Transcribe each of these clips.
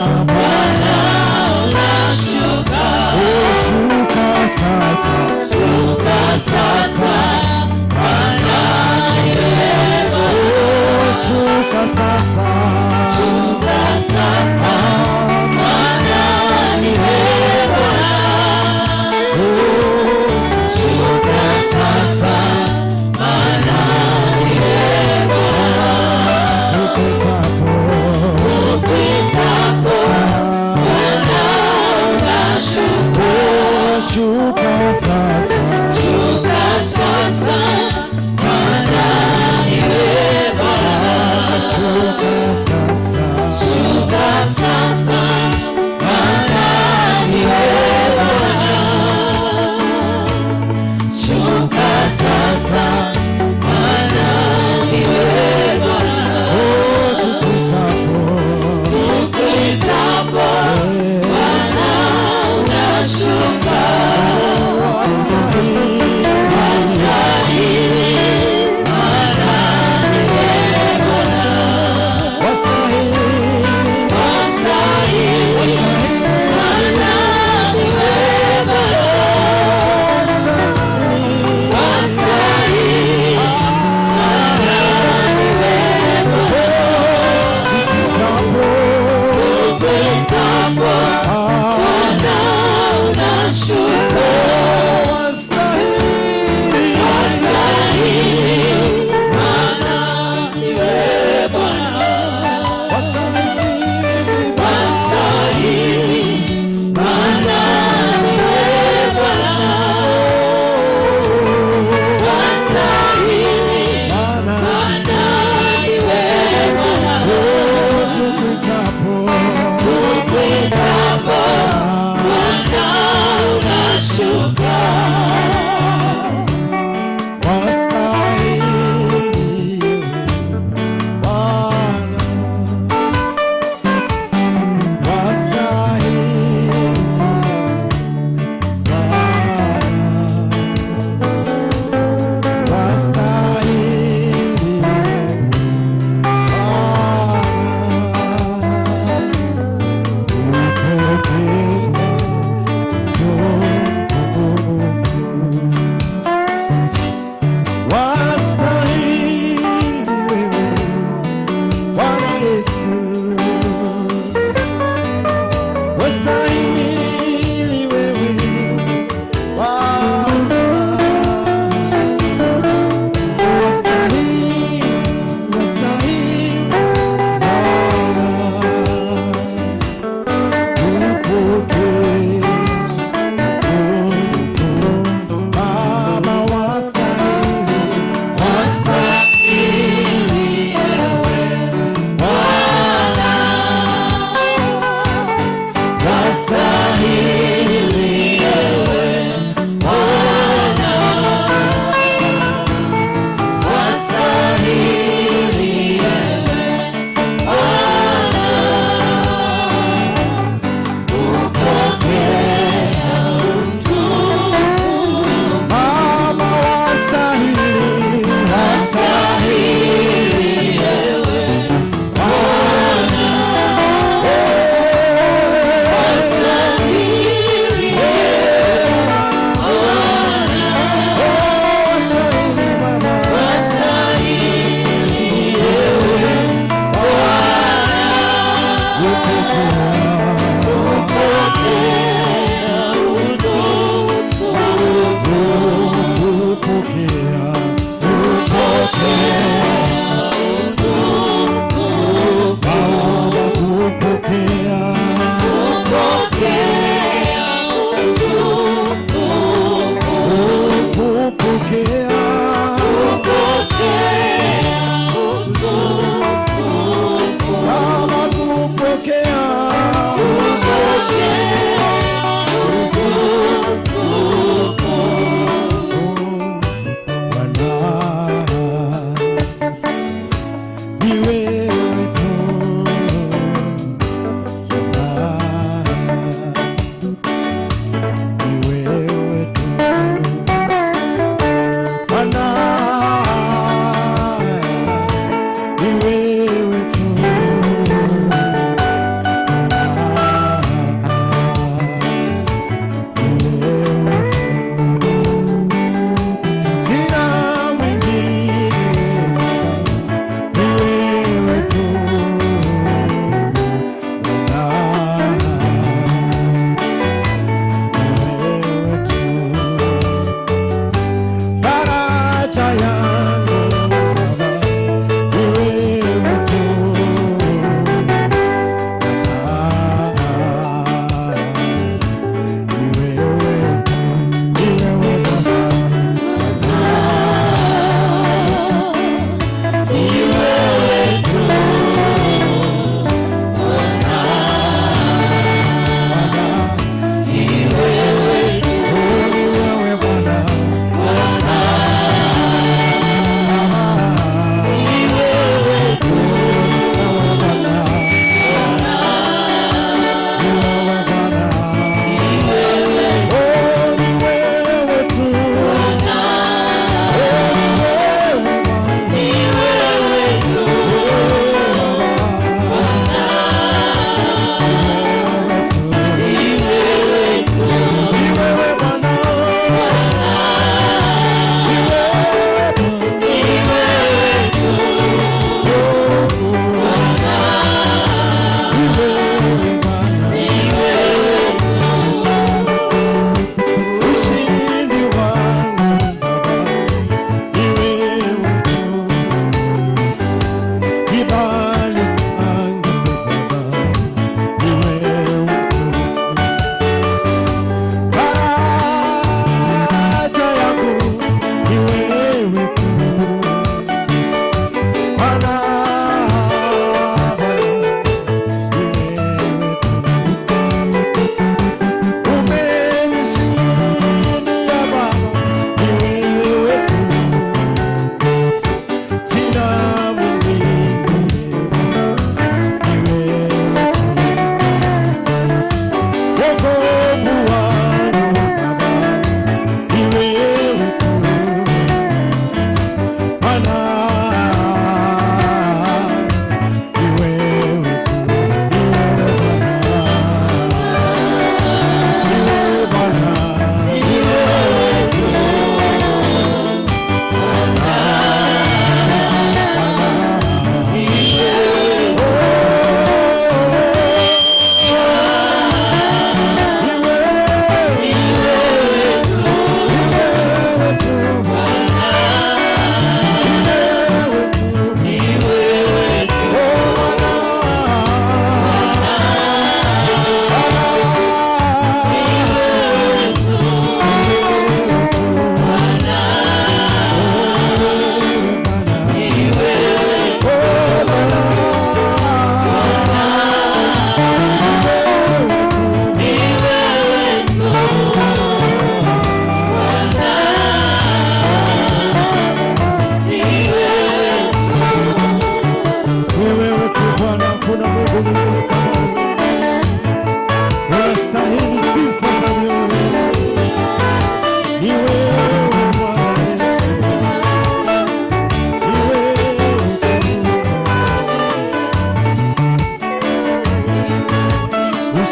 Bwana unashuka. Oh, shuka sasa, Shuka sasa, Bwana niwe Bwana. Oh, shuka sasa, Shuka sasa, Bwana niwe Bwana. Oh, Shuka sasa, Bwana niwe Bwana. Tukuitapo, Tukuitapo, Bwana unashuka. Oh, shuka sasa, Shuka sasa, Bwana niwe Bwana. Shuka sasa, Shuka sasa, Bwana niwe Bwana. Shuka sasa, Bwana niwe Bwana. Oh, tukuitapo, Tukuitapo, Bwana unashuka.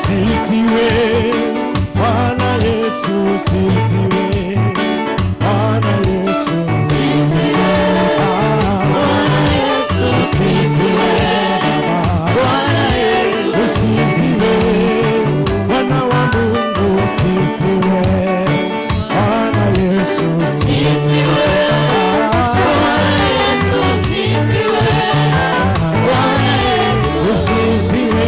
Sifiwe, Bwana Yesu sifiwe, Bwana Yesu Sifiwe, Bwana Yesu sifiwe, Bwana Yesu Usifiwe, Bwana wa Mungu usifiwe, Bwana Yesu sifiwe, Bwana Yesu sifiwe, Bwana Yesu usifiwe,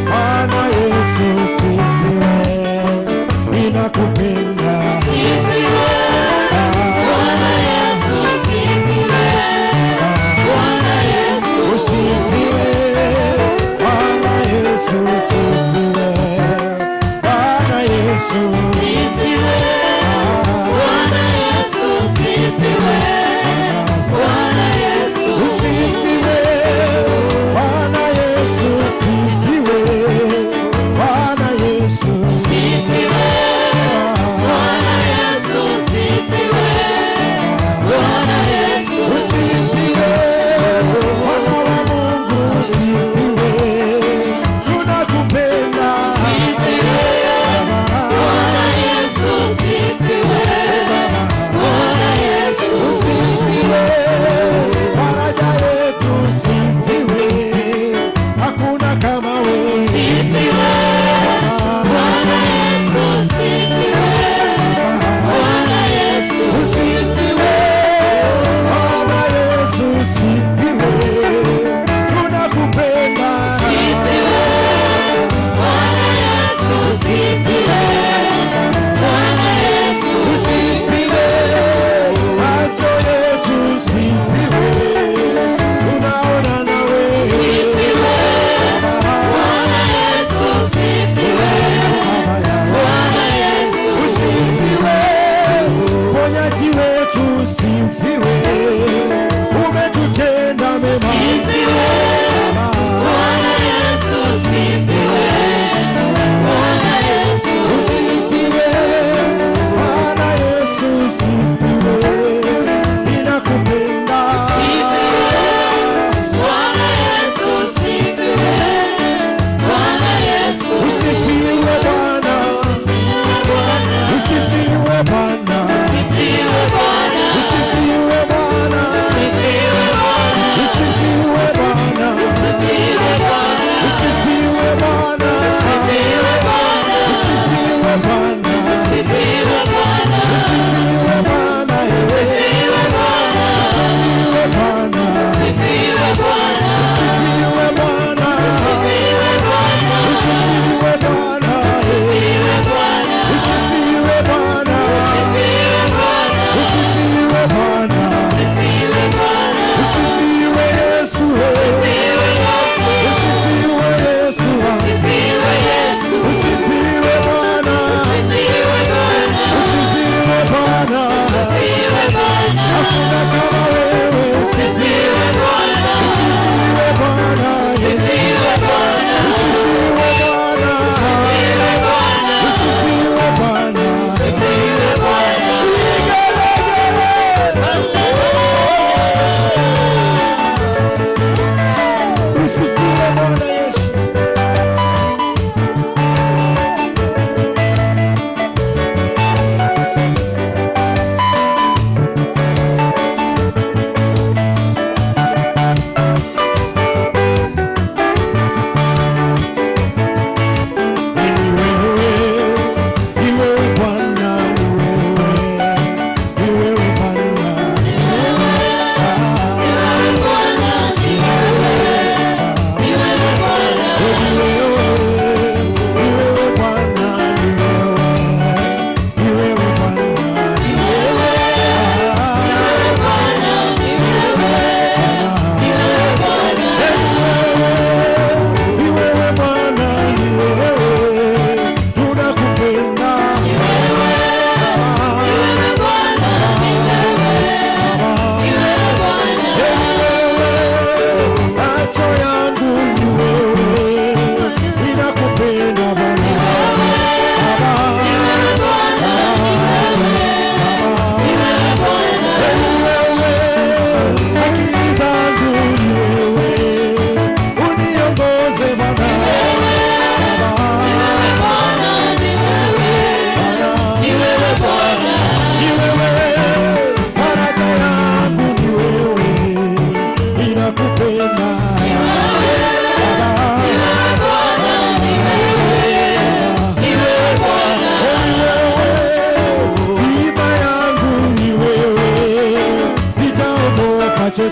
Bwana Yesu.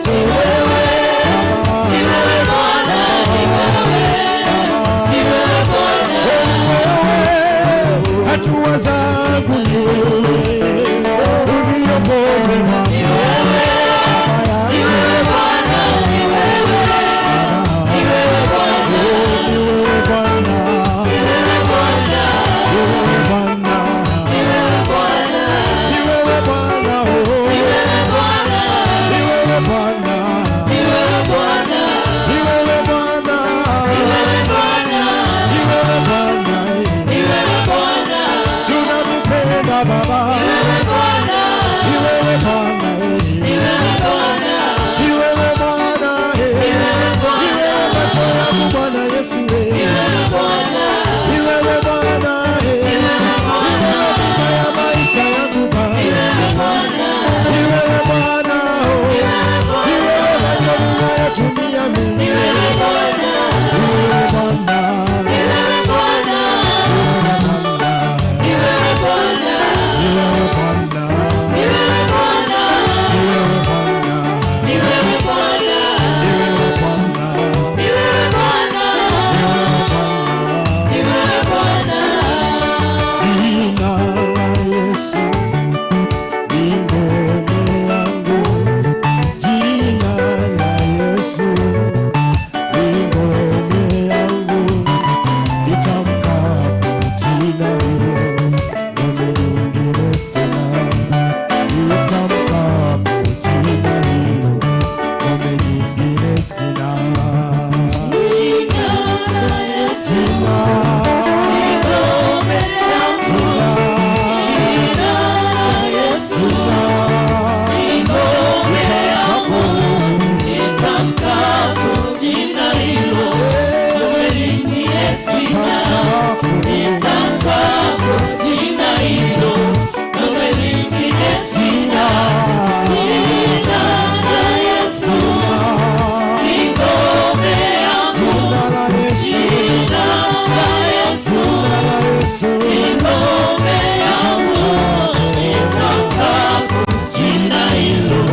macho. Ni wewe Bwana, ni wewe, ni wewe Bwana. Wewe, hatua zangu ni wewe, uniongoze Bwana. Ni wewe, ni wewe Bwana, ni wewe, ni wewe Bwana. Ni wewe Bwana, Ni wewe Bwana, ni wewe Bwana, ni wewe Bwana, ni wewe Bwana, oh. ni wewe Bwana, Ni wewe Bwana, ni wewe Bwana, ni wewe Bwana, ni wewe Bwana, ni wewe Bwana, ni wewe Bwana, tunakupenda Baba, ni wewe Bwana, ni wewe Bwana, ni wewe Bwana, ni wewe Bwana, ni wewe ni Bwana, wewe macho yangu Bwana Yesu, ni wewe Bwana, ni wewe Bwana, ni wewe Bwana, ni wewe maisha yangu ni Baba, wewe Bwana, ni wewe Bwana, ni wewe ni Bwana, wewe macho ninayotumia mimi, ni wewe Bwana, ni wewe Bwana, ni wewe Bwana, ni wewe Bwana, ni wewe Bwana, ni wewe Bwana, ni wewe Bwana. ni wewe Bwana, Ni wewe Bwana, ni wewe Bwana, ni wewe Bwana. ni wewe Bwana. Jina la Yesu ni ngome yangu, jina la Yesu ni ngome yangu. Nitamkapo jina hilo, ngome nyingine sina. Nitamkapo jina hilo, ngome nyingine sina. Jina la Yesu Jina, ni ngome yangu, jina, jina la Yesu ni ngome yangu. Nitamkapo jina hilo, ngome nyingine sina. Nitamkapo jina hilo, ngome nyingine sina. Jina la Yesu ni ngome yangu, jina la Yesu ni ngome yangu. Nitamkapo jina hilo,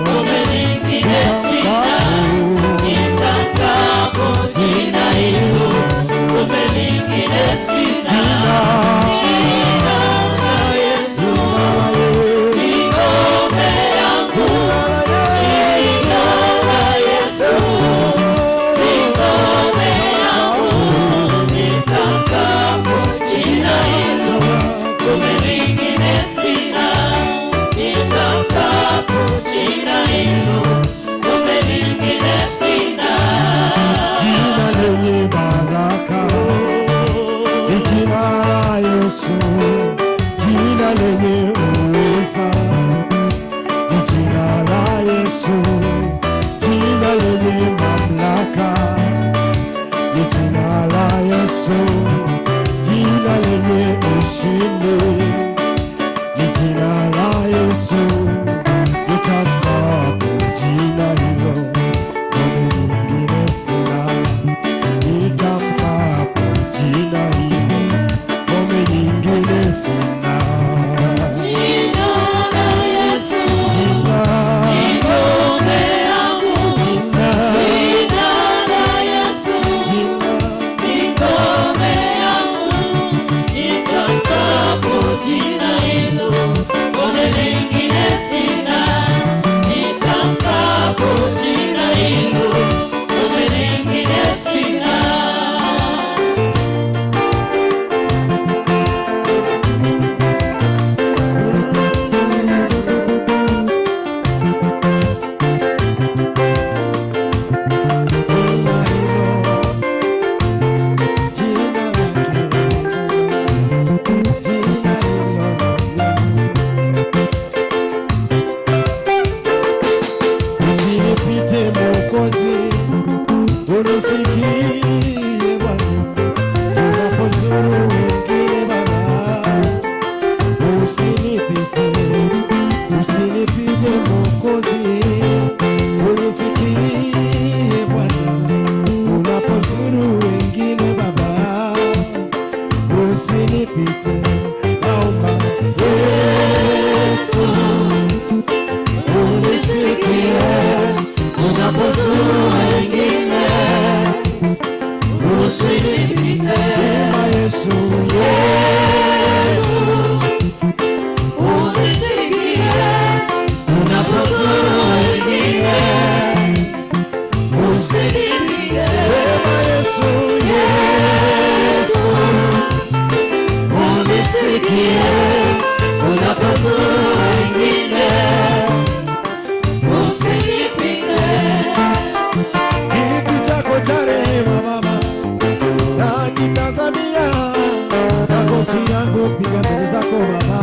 ngome nyingine sina. Nitamkapo jina hilo, ngome nyingine sina. Jina la Yesu ni ngome yangu, jina la Yesu ni ngome yangu. Nitamkapo jina hilo, ngome nyingine sina. Nitamkapo jina hilo, ngome nyingine sina. Jina lenye baraka ni jina la Yesu, jina lenye uweza ni jina la Yesu, jina lenye mamlaka ni jina la Yesu, jina lenye ushindi ni jina la Yesu. Nitamkapo jina hilo, ngome nyingine sina. Nitamkapo jina hilo, ngome nyingine sina. Jina la Yesu Jina, ni ngome yangu, jina, jina la Yesu jina, ni ngome yangu. Nitamkapo jina hilo, ngome nyingine sina. Nitamkapo jina hilo, ngome nyingine sina. jina hilo, jina lake, jina hilo. Usinipite Mwokozi, unisikie Bwana, unapozuru wengine Baba, usinipite, usinipite Mwokozi, unisikie Bwana, unapozuru wengine Baba, usinipite, naomba Yesu, unisikie. Yesu, Yesu, unisikie unapozuru wengine, usinipite. Sema Yesu, Yesu, unisikie unapozuru wengine, usinipite. Kiti chako cha rehema mama, nakitazamia, magoti yangu piga mbele zako baba,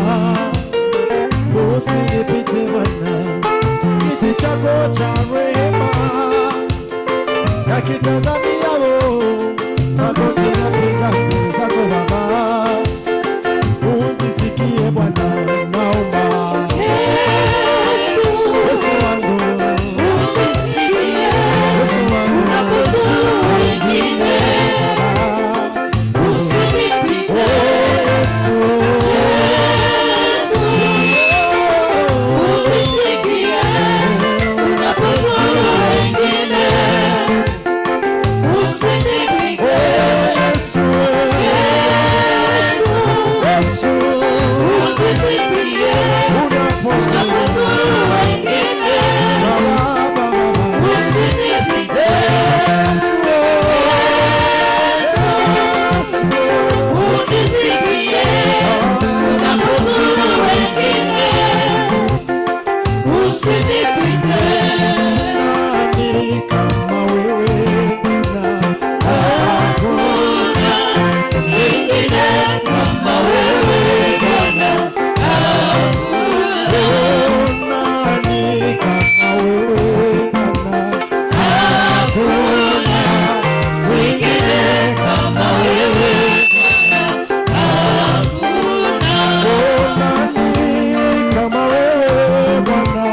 usinipite Bwana. Kiti chako cha rehema nakitazamia, oh, magoti napiga mbele zako baba, usisikie Bwana, naomba. Yesu, Yesu wangu, unisikie Yesu wangu, unapozuru wengine, Baba. usinipite. Yesu, Yesu, unisikie unapozuru wengine, usinipite. Yesu, Yesu, Yesu, usinipite unapozuru unapozuru wengine, Baba, usinipite. Yesu, Yesu, Yesu, usisikie unapozuru wengine, usinipite. Nani kama wewe na Hakuna mwingine kama wewe Bwana, hakuna, nani kama wewe na hakuna mwingine kama wewe Bwana, hakuna, nani kama wewe Bwana,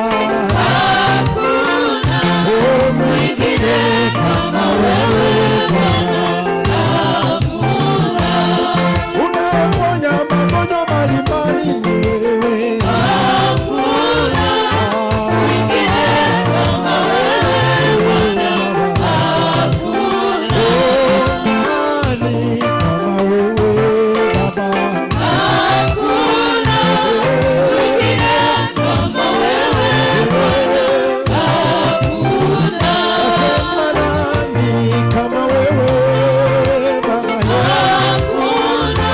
hakuna mwingine kama wewe Bwana, hakuna, unaponya magonjwa mbalimbali ni wewe. hakuna mwingine kama wewe Bwana, hakuna. Nani kama wewe Baba? Hakuna mwingine kama wewe Bwana, hakuna, Nasema nani kama wewe Baba? hakuna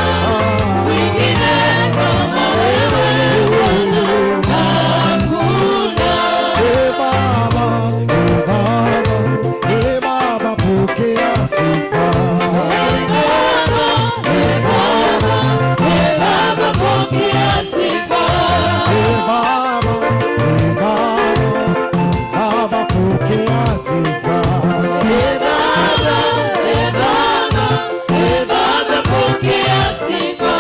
mwingine kama wewe Bwana, hakuna. E Baba, e Baba, e Baba, pokea sifa. Baba, e Baba, e Baba, pokea sifa. E Baba, e Baba, Baba, pokea sifa. E Baba, e Baba, e Baba, pokea sifa.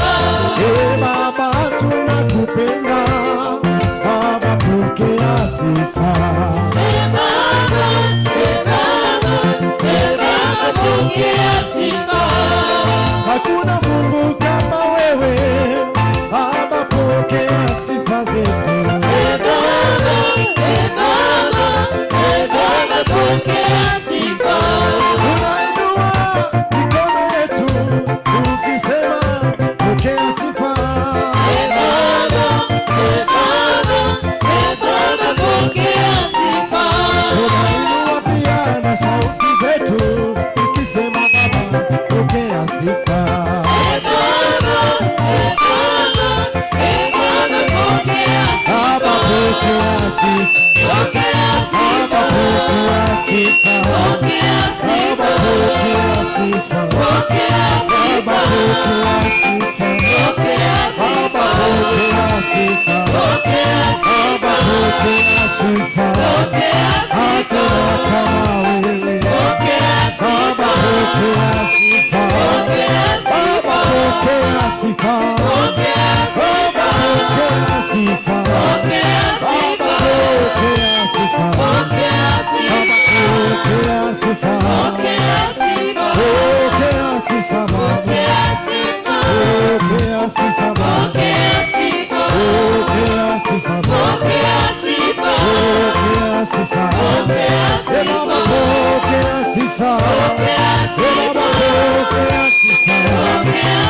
E Baba, tunakupenda. Baba, pokea sifa. E Baba, e Baba, e Baba, pokea sifa. Hakuna Mungu kama wewe. Baba, pokea sifa zetu. E Baba, e Baba, e Baba, pokea sifa. Tunainua mikono yetu ukisema pokea sifa. E Baba, e Baba, e Baba, pokea sifa. Tunainua pia na sauti zetu ukisema Baba, pokea sifa. E Baba, e Baba, e Baba, pokea Baba, sifa. pokea sifa. Pokea Baba, sifa. pokea sifa. Pokea Baba, sifa. pokea sifa. Pokea Baba, sifa. pokea sifa. Pokea Baba, sifa. pokea sifa. Pokea Baba, sifa. pokea sifa. Pokea sifa. Hakuna kama wewe. Pokea Baba, sifa. pokea sifa. Pokea Baba, sifa. pokea sifa. Pokea Baba, sifa. pokea sifa. Pokea sifa. Pokea sifa. Pokea Baba, sifa. pokea sifa. Pokea sifa. Pokea sifa, Baba. Pokea sifa. Pokea sifa, Baba. Pokea sifa. Pokea sifa, Baba. Pokea sifa. Pokea sifa. Pokea Eh, Baba, sifa. pokea sifa. Pokea Eh, Baba, sifa. pokea sifa. Pokea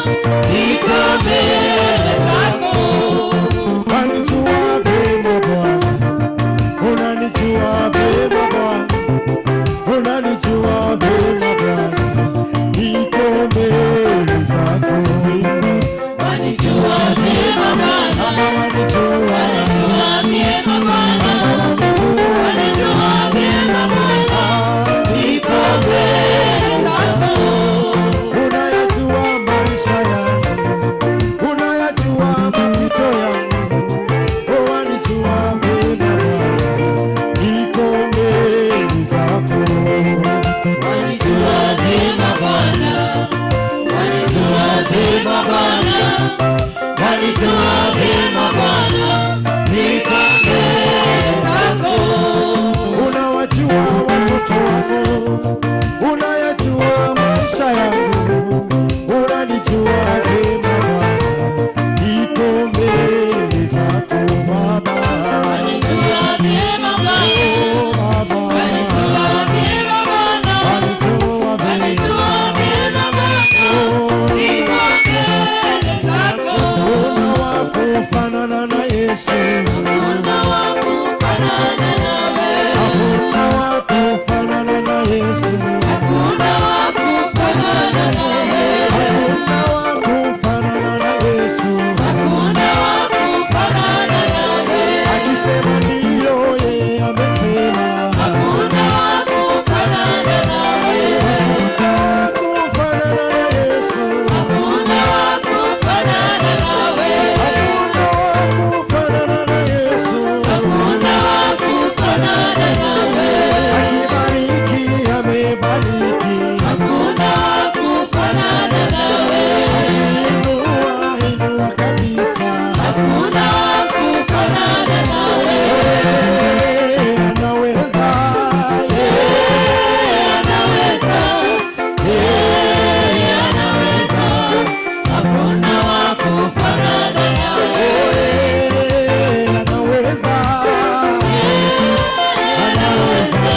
Niko mbele zako. Wanijua vyema Bwana, unanijua vyema Bwana, unanijua vyema Bwana, niko mbele zako. Wanijua vyema Bwana, Baba wanijua, wanijua vyema Bwana, wanijua, wanijua vyema Bwana, niko mbele zako. Unayajua maisha yangu, unayajua mapito yangu, oh, wanijua vyema Bwana, niko mbele zako. Wanijua vyema Bwana, wanijua vyema Bwana, wanijua vyema Bwana, niko mbele zako. Unawajua watoto wangu, unayajua maisha yangu, unanijua vyema Bwana, niko mbele zako Baba. Wanijua vyema Bwana, Oh, Baba. wanijua vyema Bwana, Wanijua vyema. wanijua vyema Bwana, niko mbele zako. Hakuna wa kufanana na Yesu, Hakuna wa kufanana nawe, hakuna wa kufanana na Yesu, hakuna wa kufanana nawe. Hakuna wa kufanana na Yesu. Hakuna wa kufanana nawe. Akisema ndiyo, yeye amesema. Hakuna wa kufanana nawe. Hakuna wa kufanana na Yesu. Hakuna wa kufanana nawe. Hakuna wa kufanana na Yesu. Hakuna wa kufanana nawe. Akibariki amebariki. Hakuna wa kufanana nawe. Inua, inua kabisa. Hakuna wa kufanana nawe. Yeye anaweza. Yeye anaweza. Yeye anaweza. Hakuna wa kufanana nawe. Yeye anaweza. Anaweza,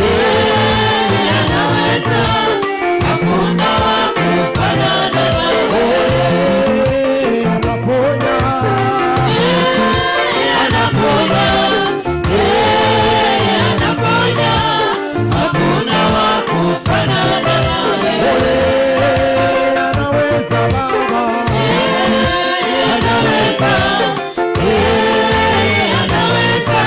yeye anaweza, hakuna wa kufanana nawe. Yeye anaponya. Yeye anaponya, yeye anaponya, hakuna wa kufanana nawe. Yeye anaweza Baba. Yeye anaweza, yeye anaweza,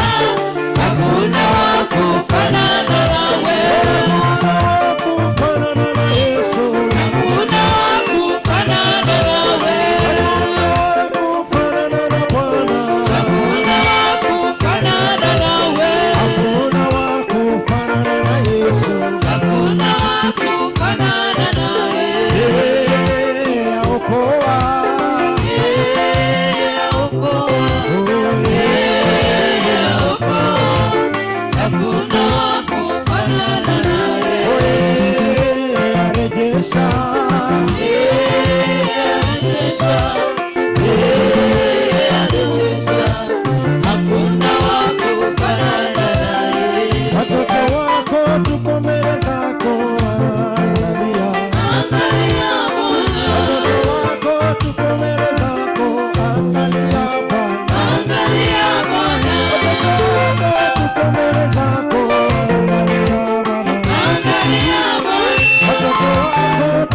hakuna wa kufanana nawe. Hakuna wa kufanana na Yesu. Hakuna wa kufanana nawe. Hakuna wa kufanana na Bwana. Hakuna wa kufanana nawe. Hakuna wa kufanana na Yesu. Hakuna wa kufanana nawe. Yeye aokoa. Yeye aokoa. Yeye aokoa. Hakuna wa kufanana nawe. Yeye arejesha. Yeye arejesha. Yeye arejesha. Hakuna wa kufanana naye. Watoto wako tuko mbele zako, angalia. Angalia Bwana. Watoto wako tuko mbele zako, angalia Bwana. Angalia Bwana. Watoto wako tuko mbele zako, angalia Baba. Angalia Bwana. Watoto wako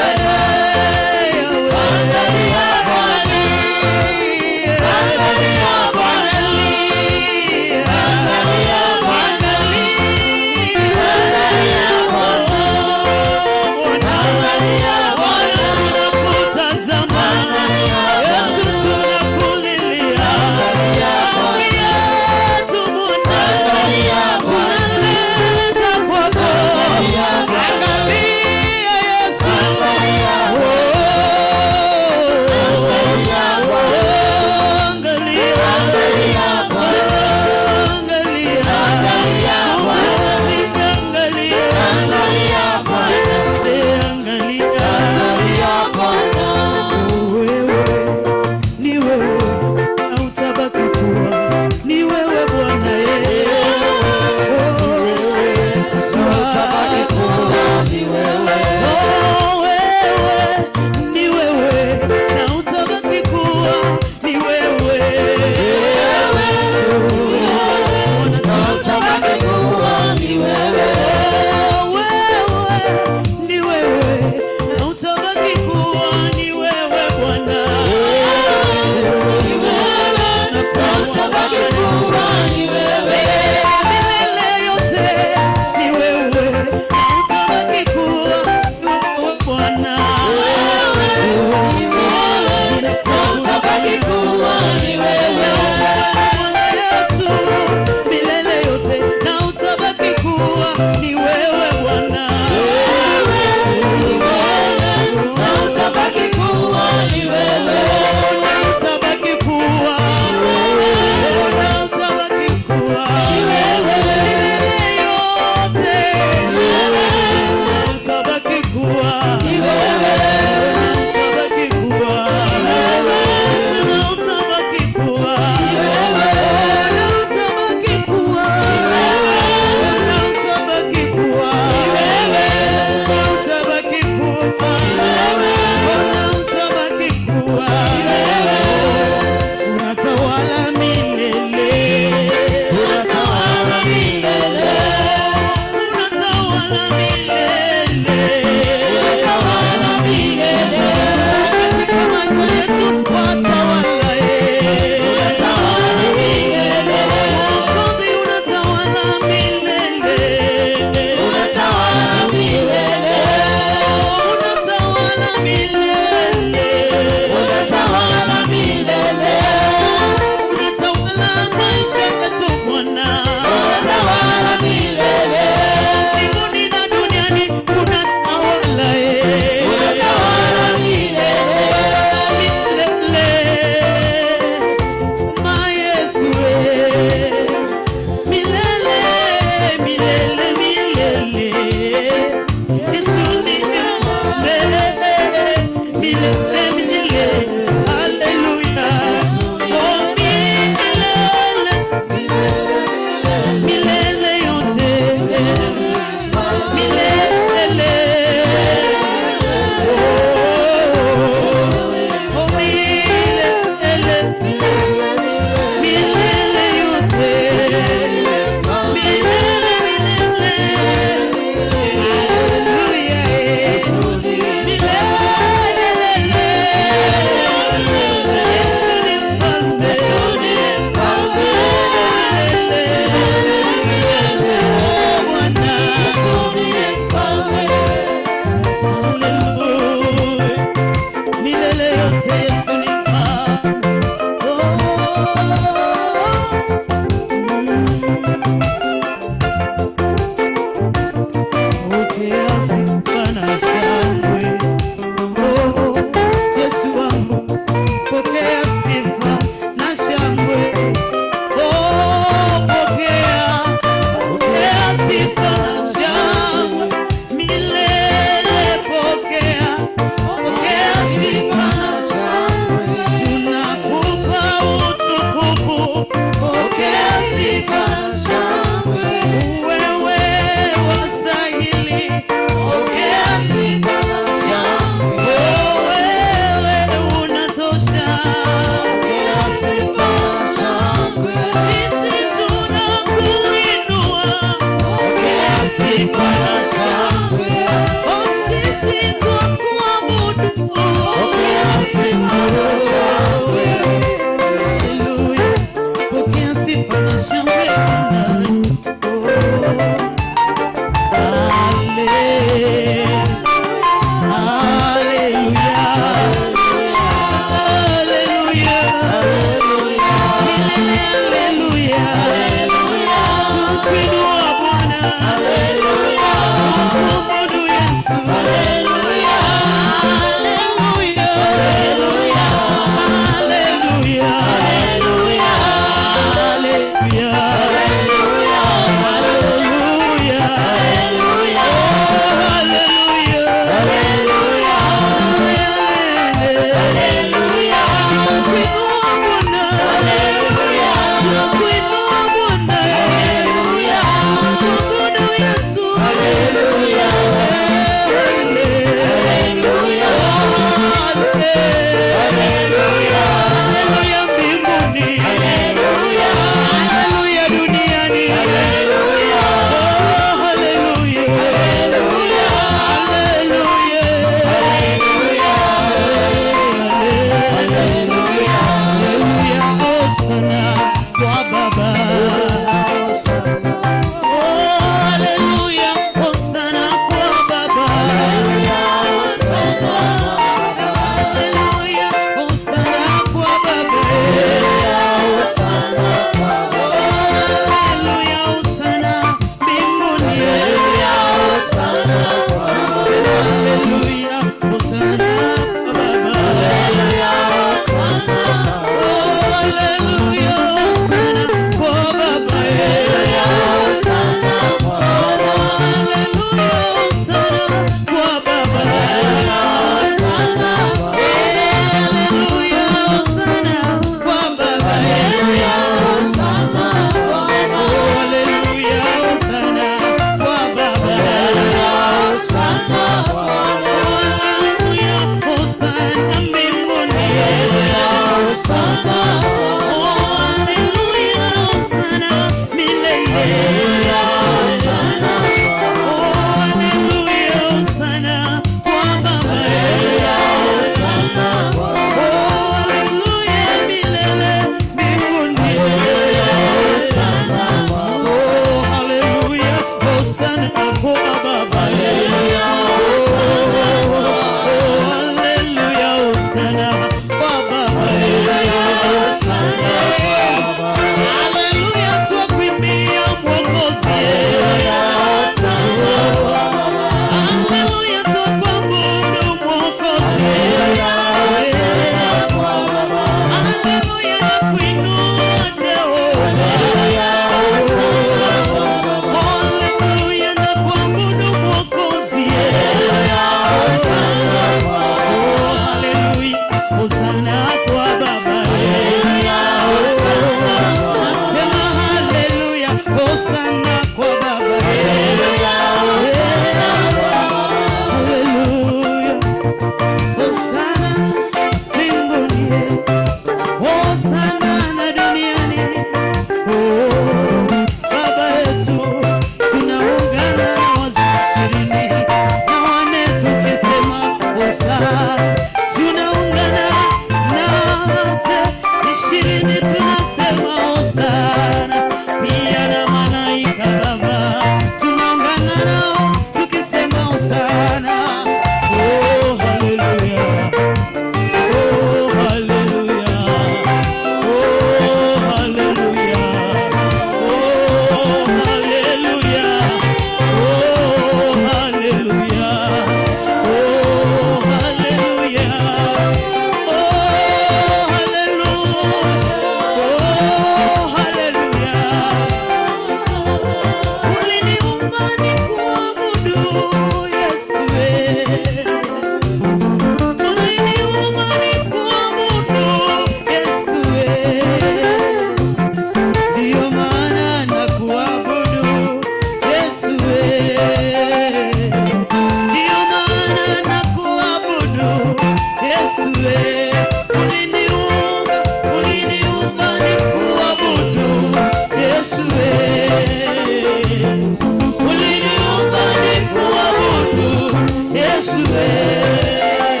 Yesu wewe,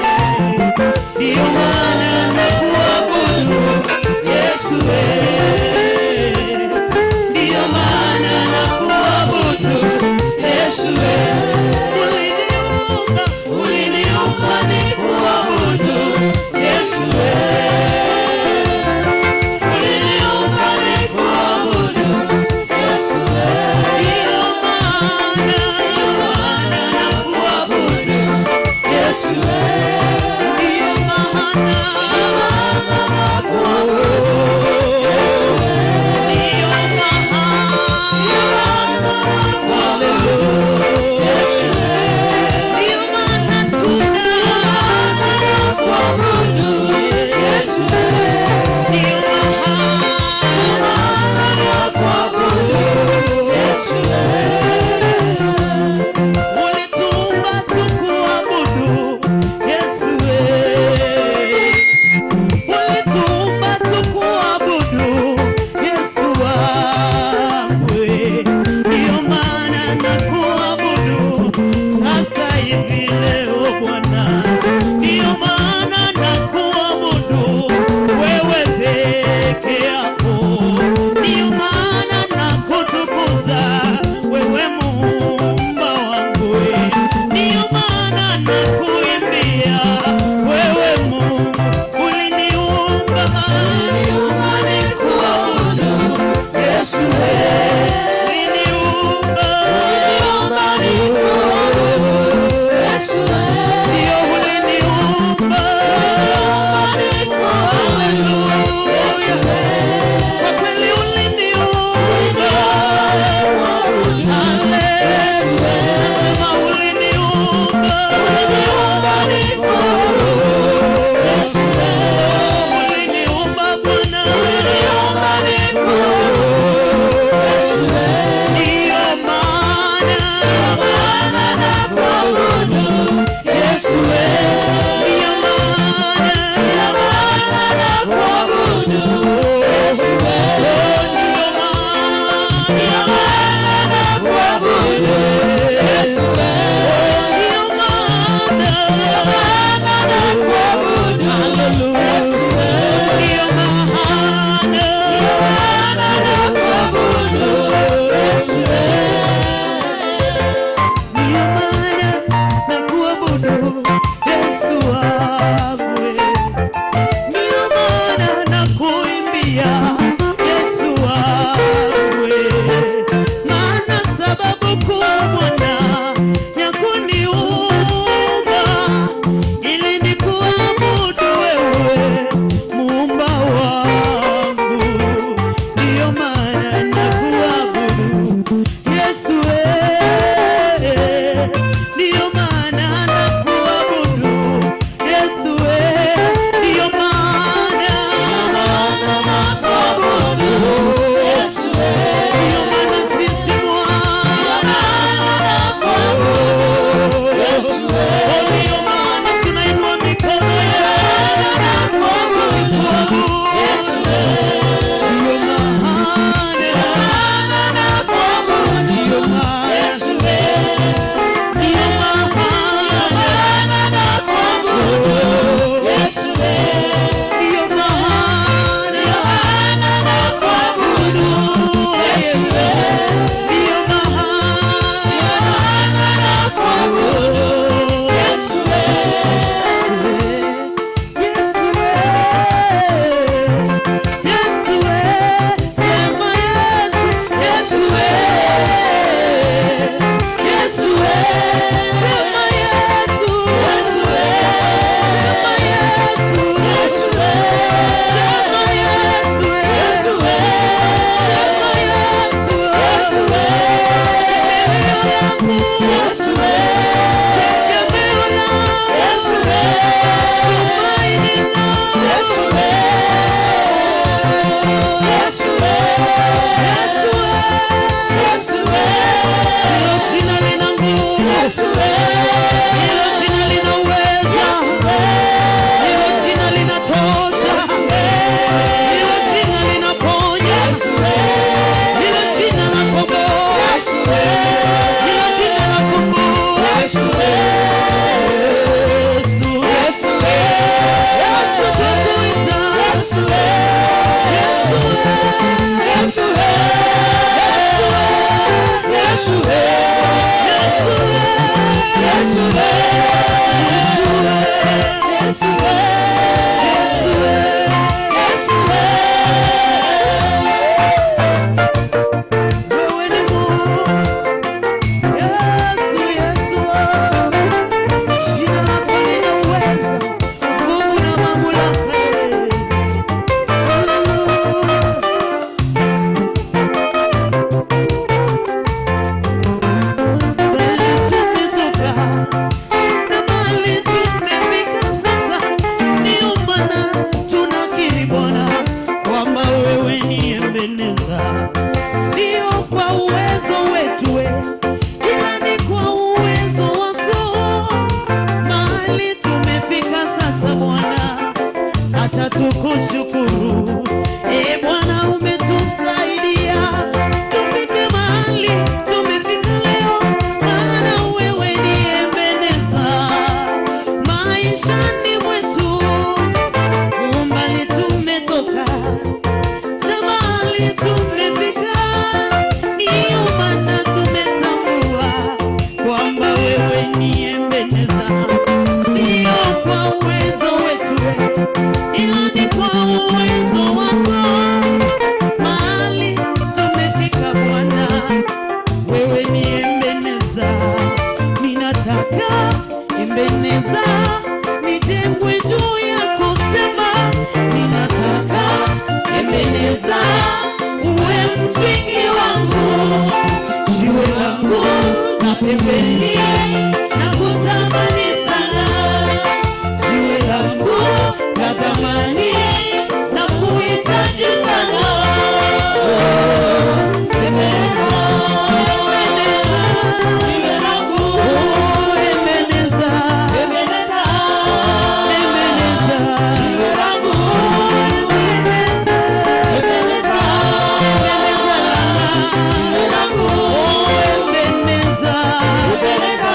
ndiyo maana nakuabudu Yesu wewe, ndiyo maana nakuabudu Yesu wewe. Uliniumba, uliniumba nikuabudu Yesu wewe, uliniumba nikuabudu Yesu wewe, ndiyo maana, ndiyo maana nakuabudu Yesu wewe, ndiyo maana, ndiyo maana nakuabudu Yesu wewe, ndiyo maana, ndiyo maana nakuabudu Yesu wewe, ndiyo maana tunakuabudu Yesu wewe, ndiyo maana, ndiyo maana nakuabudu Yesu wewe. Ulituumba tukuabudu Yesu wewe, ulituumba tukuabudu Yesu wangu, ndiyo maana nakuabudu sasa hivi leo Bwana, ndiyo maana nakuabudu wewe peke yako, ndiyo maana nakutukuza wewe muumba wangu, ndiyo maana nakuimbia wewe Mungu, uliniumba, uliniumba nikuabudu Yesu wewe, uliniumba, uliniumba nikuabudu Yesu wewe, ndiyo uliniumba, uliniumba nikuabudu Yesu wewe, kwa kweli uliniumba, nasema uliniumba, uliniumba nikuabudu Wacha tukushukuru. E Bwana, umetusaidia tufike mahali tumefika leo, maana wewe ni Ebeneza maishani mwetu. Umbali tumetoka na mahali tumefika, ndiyo maana tumetambua kwamba wewe ni Ebeneza, sio kwa uwezo wetu, ila ni kwa uwezo wako. Mahali tumefika Bwana, wewe ni Ebeneza. Ninataka Ebeneza nijengwe juu yako, sema ninataka Ebeneza uwe msingi wangu, jiwe langu na pembeni, na kutamani sana jiwe langu la thamani na kuhitaji sana. Ebeneza, Ebeneza, jiwe langu. Oh, Ebeneza, Ebeneza, Ebeneza, jiwe langu. Ebeneza, Ebeneza, Ebeneza, jiwe langu. Oh, Ebeneza, Ebeneza,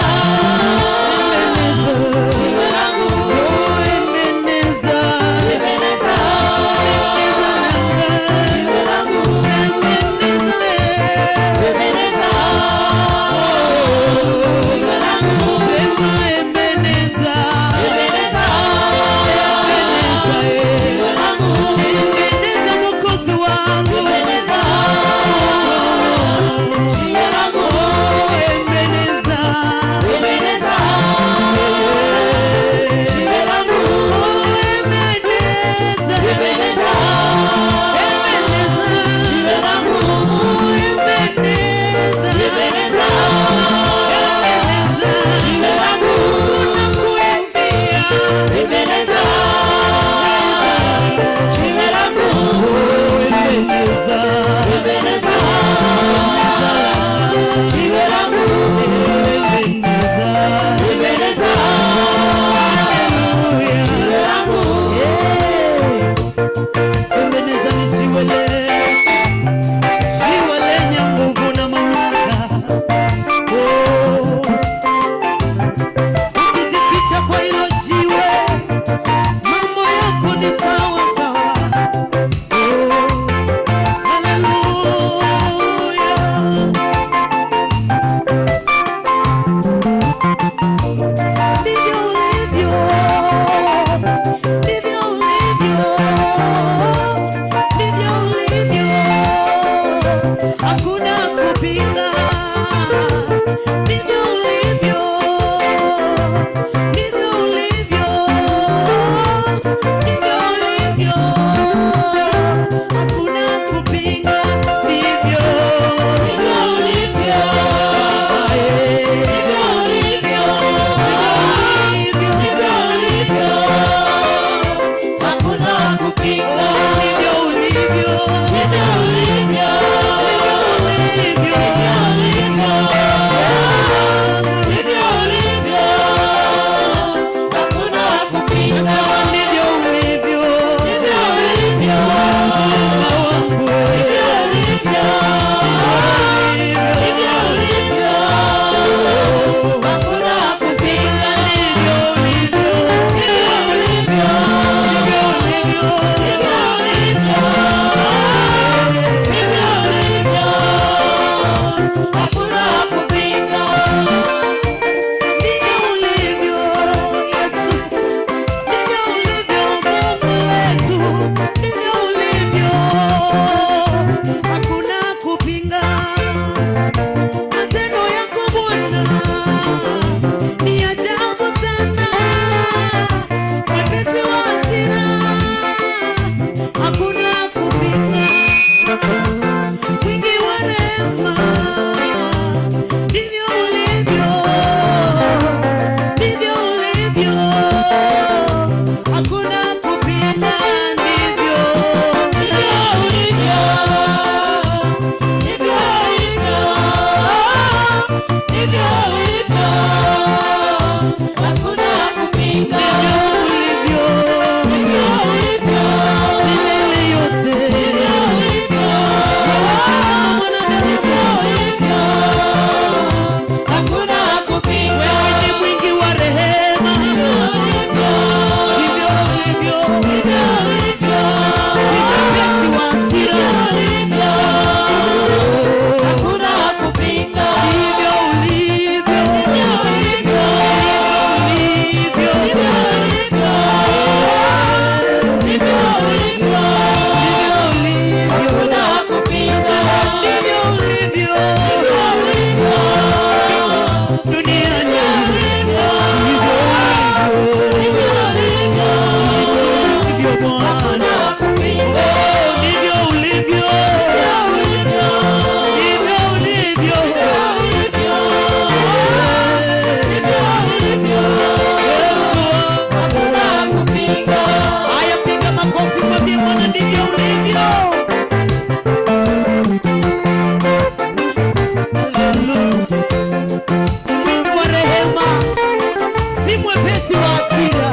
wakati wa hasira.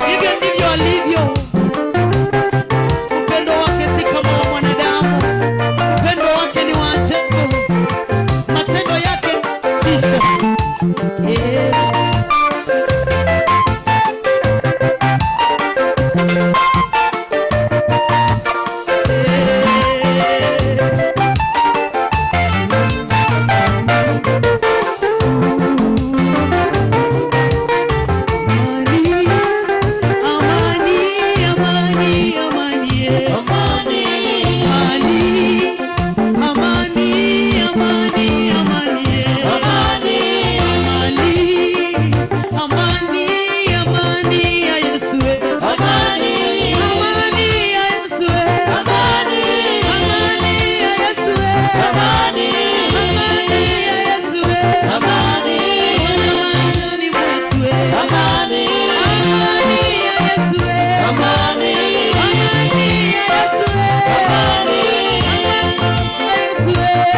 Hivyo ndivyo alivyo. Upendo wake si kama wa mwanadamu, upendo wake ni wa ajabu, matendo yake tisha. Yeah. Yeah. Amani, amani, amani, amani, amani, amani, amani, amani, amani, amani ya Yesu, amani, amani ya Yesu, amani, amani ya Yesu, amani, amani ya Yesu, amani, machoni mwetu, amani, amani ya Yesu, amani, amani ya Yesu, amani, amani ya Yesu,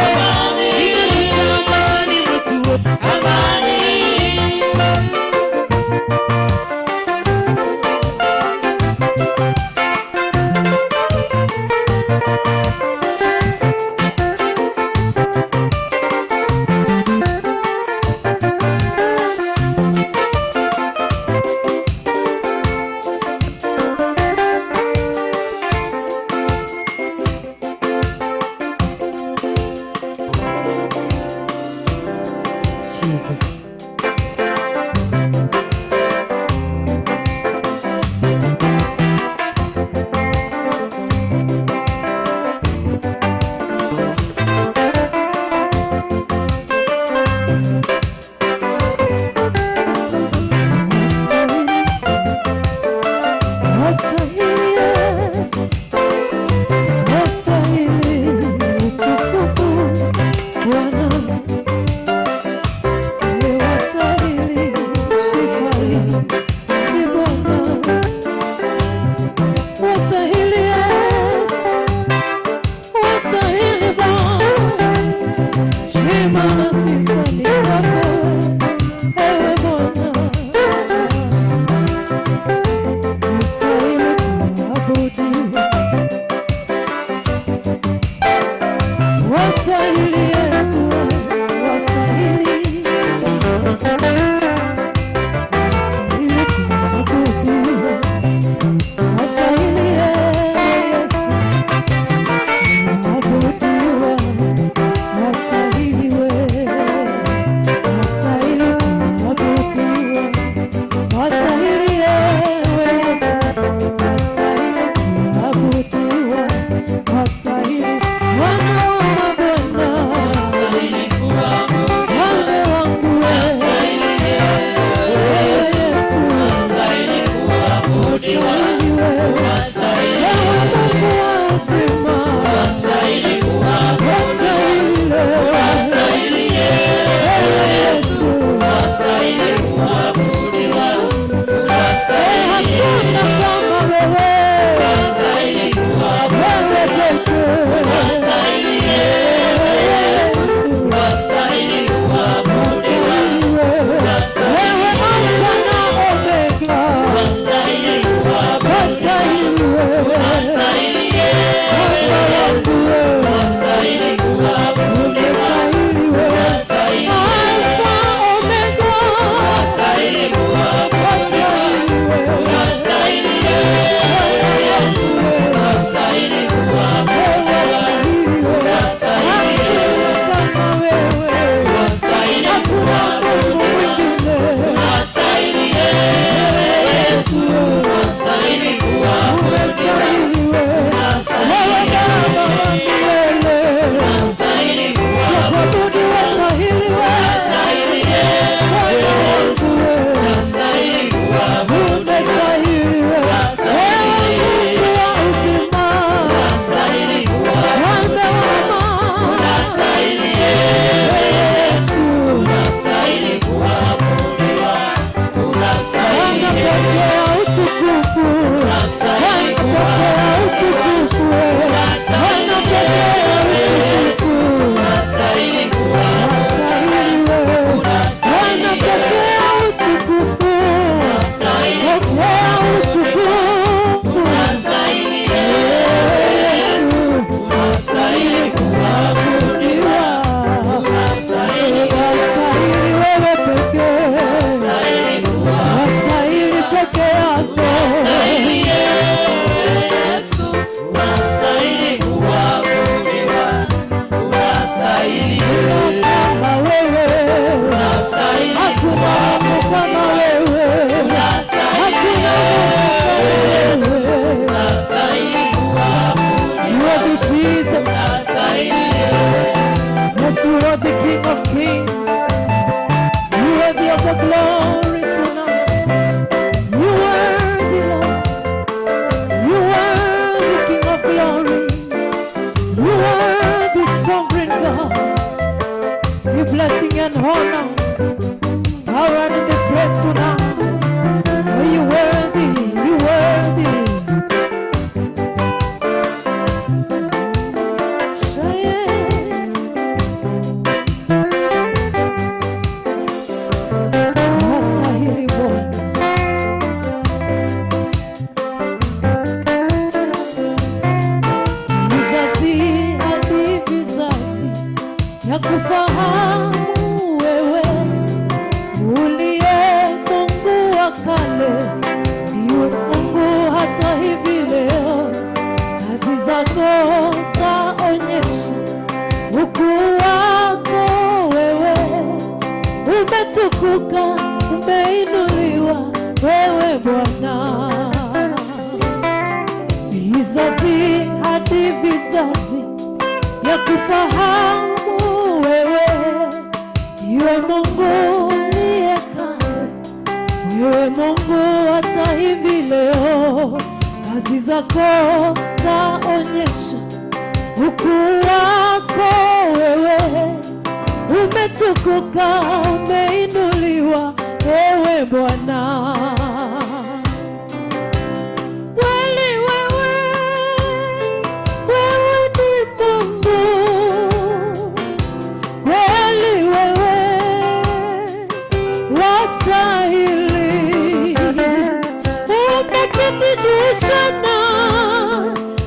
amani, inatucha machoni mwetu, amani. Jesus. Wastahili Yesu, wastahili utukufu Bwana, wastahili sifa hizi Bwana, wastahili Yesu, wastahili Bwana, shima na sifa ni zako ewe Bwana. Wastahili kuabudiwa, wastahili Yesu, wastahili, wastahili kuabudiwa, wastahili Yesu, kuabudiwa, wastahili wewe, wastahili kuabudiwa. Wastahili ewe Yesu, wastahili kuabudiwa, wastahili Bwana wa mabwana, Mfalme wangu wewe, Yesu, wastahili wewe, ewe Mungu wa uzima, wastahili leo, ewe Yesu, hakuna kama wewe, wewe pekee, Yesu. Wewe Alfa na Omega, wastahili wewe, Bwana wangu wewe, unastahili wewe, Alfa Omega, wastahili wewe, Bwana wangu wewe, wastahili wewe, hakuna kama wewe, hakuna Mungu mwingine, Yesu, umestahili wewe, wewe Baba wa milele. Tuabudu wastahili wewe, Bwana Yesu wewe, umestahili wewe, wewe Mungu wa uzima, Mfalme wa amani, Yesu, wanapokea utukufu, wanapokea utukufu wewe, wanapokea utukufu, wastahili wewe, wanapokea utukufu. wa kale, ndiwe Mungu hata hivi leo. Kazi zako zaonyesha ukuu wako wewe, umetukuka, umeinuliwa wewe Bwana. Vizazi hadi vizazi vyakufahamu wewe, ndiwe Mungu uliye kale, wewe Mungu hata hivi leo. Kazi zako zaonyesha ukuu wako wewe, umetukuka, umeinuliwa ewe Bwana. Kweli wewe, wewe ni Mungu. Kweli wewe wastahili, umeketi juu sana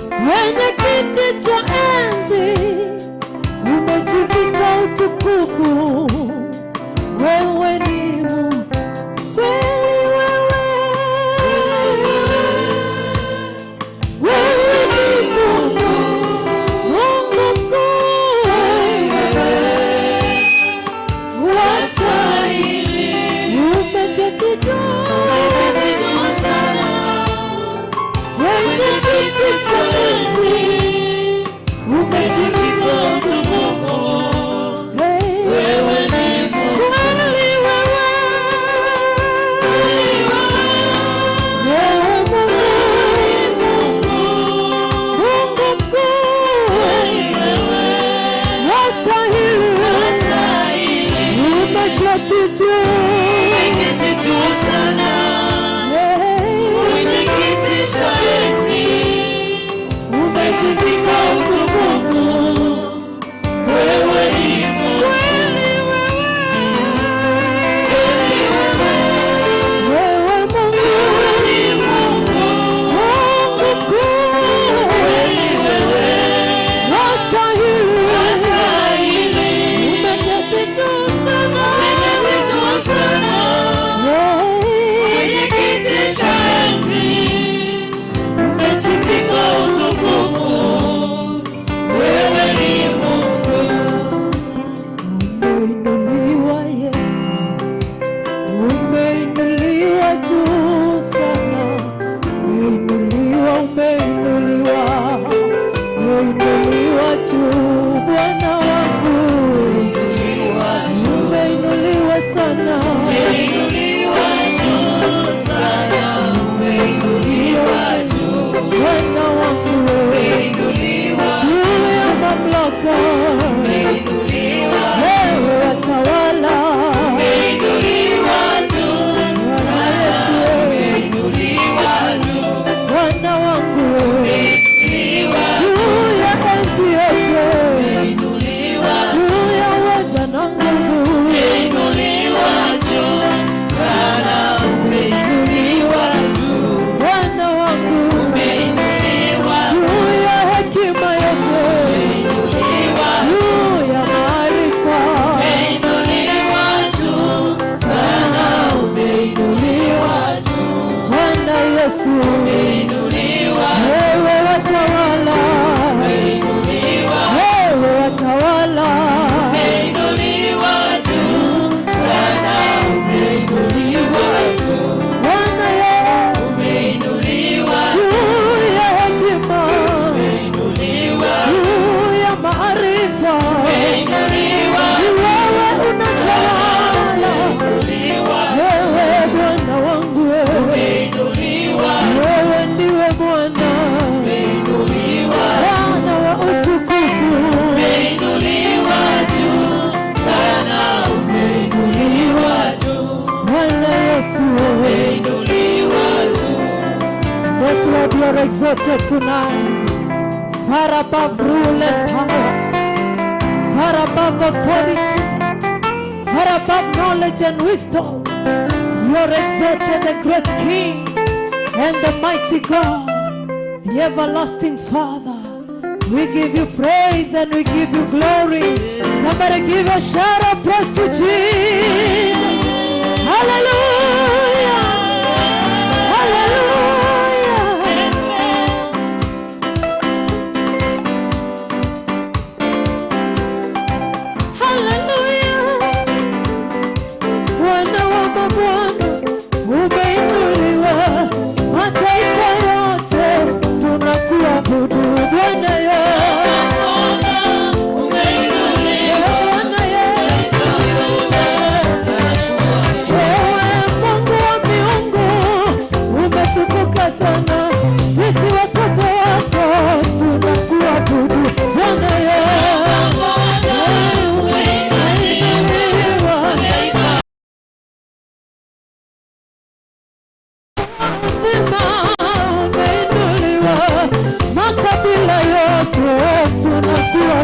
kwenye kiti cha enzi, umejivika utukufu. Wewe ni Mungu. Kweli wewe, wewe ni Mungu, Mungu mkuu, wastahili, umeketi juu kwenye kiti cha enzi, umejivika utukufu. Hey. Kweli wewe, wewe Mungu, Mungu mkuu, wastahili, umeketi juu. Hey. Umejivika utukufu. Wewe ni Mungu. Kweli wewe, wewe Mungu, Mungu mkuu, wastahili, umeketi juu sana. Hey. Umejivika utukufu, wewe ni Mungu. Umeinuliwa Yesu, umeinuliwa juu sana, umeinuliwa, umeinuliwa, umeinuliwa juu Bwana wangu, umeinuliwa sana, Umeinuliwa juu sana, umeinuliwa juu, Bwana wangu, umeinuliwa, juu ya mamlaka, umeinuliwa, wewe watawala, umeinuliwa juu, Bwana Yesu, umeinuliwa juu, Bwana wangu umeinuliwa, juu ya enzi yote, umeinuliwa, juu ya uweza na nguvu, umeinuliwa juu sana, umeinuliwa juu, Bwana wangu, umeinuliwa, juu ya hekima yote, umeinuliwa, juu ya maarifa, umeinuliwa juu sana, umeinuliwa juu, Bwana Yesu, umeinuliwa, wewe watawala, umeinuliwa, wewe watawala, umeinuliwa juu sana, umeinuliwa juu, Bwana Yesu, umeinuliwa, juu ya hekima, umeinuliwa, juu ya maarifa, umeinuliwa, ni wewe unatawala. umeinuliwa, Wewe Bwana wangu, wewe, umeinuliwa, wewe ndiwe Bwana, umeinuliwa, Bwana wa utukufu. umeinuliwa juu sana, umeinuliwa juu, Bwana Yesu, umeinuliwa juu. Yes, Lord, you are exalted tonight, far above rule and powers, far above authority, far above knowledge and wisdom. You are exalted, the great King and the mighty God, the everlasting Father. We give you praise and we give you glory. Somebody give a shout of praise to Jesus. Hallelujah.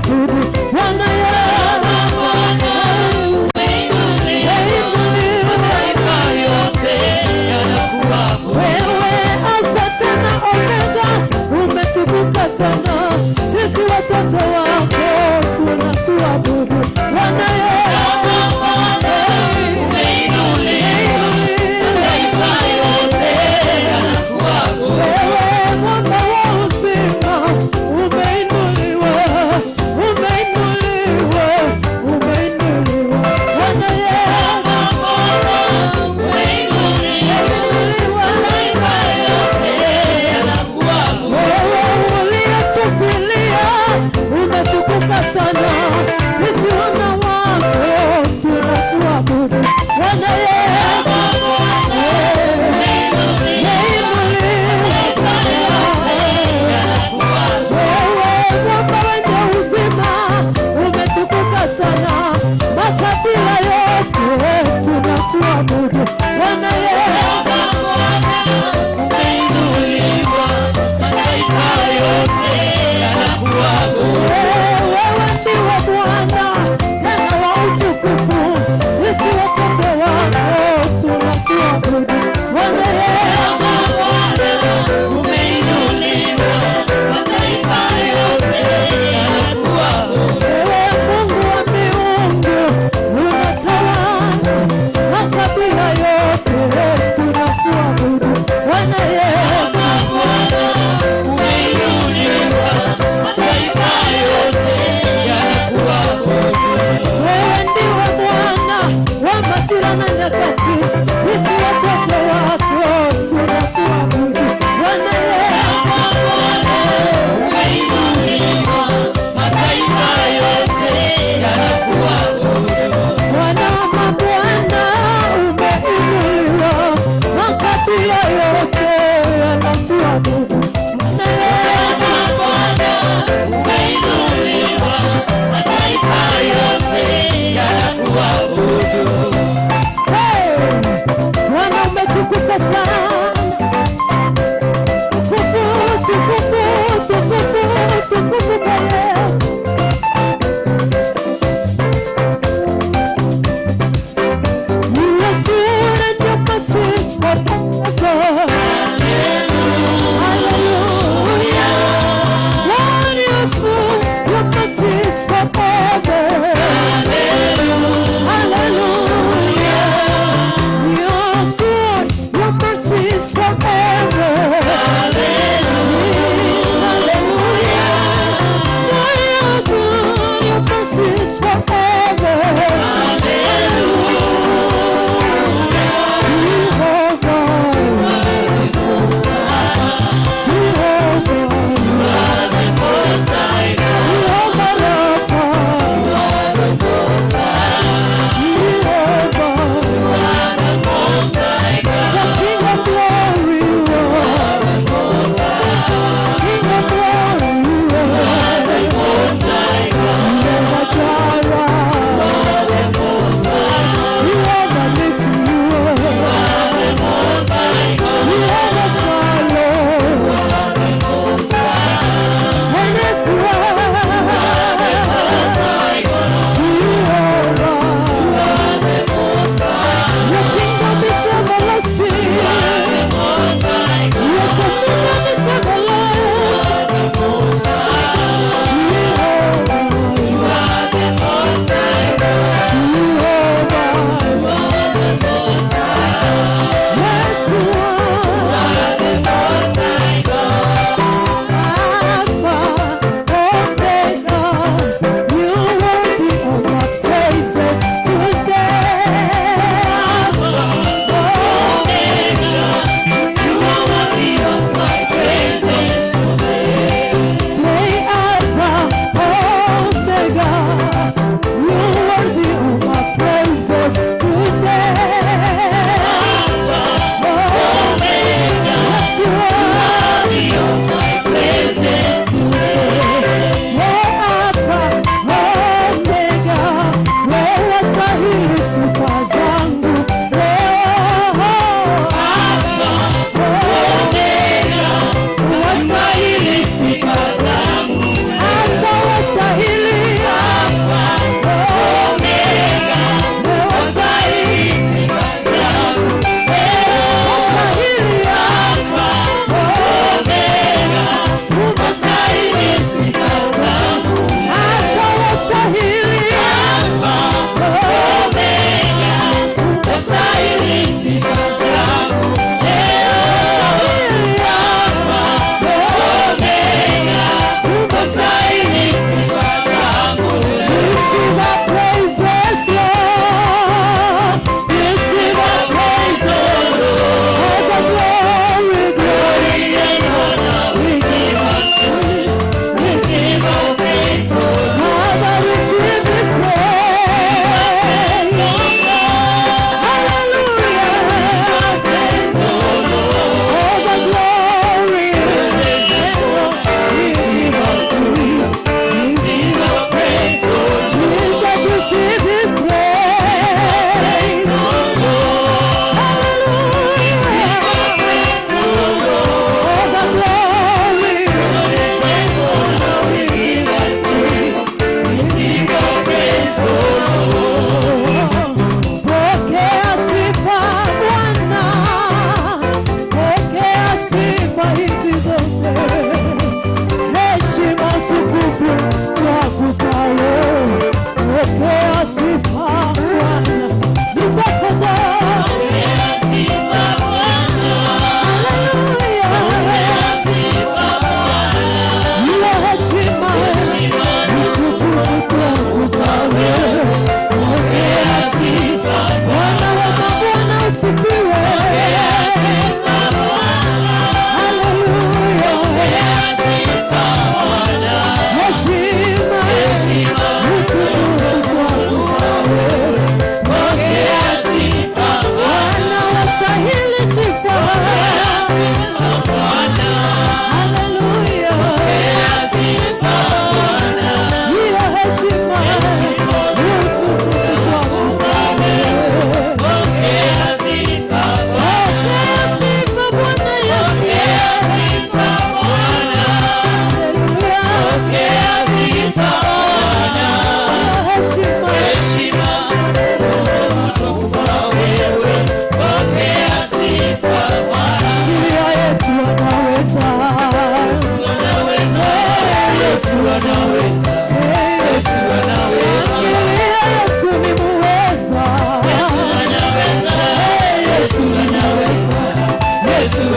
tunakuabudu Bwana Tazama Bwana, umeinuliwa, mataifa yote yanakuabudu. Wewe Alfa tena Omega, umetukuka sana, sisi watoto wako tunakuabudu Bwana. Tazama Bwana, umeinuliwa, mataifa yote yanakuabudu. Wewe mwamba wa uzima, umeinuliwa, umeinuliwa.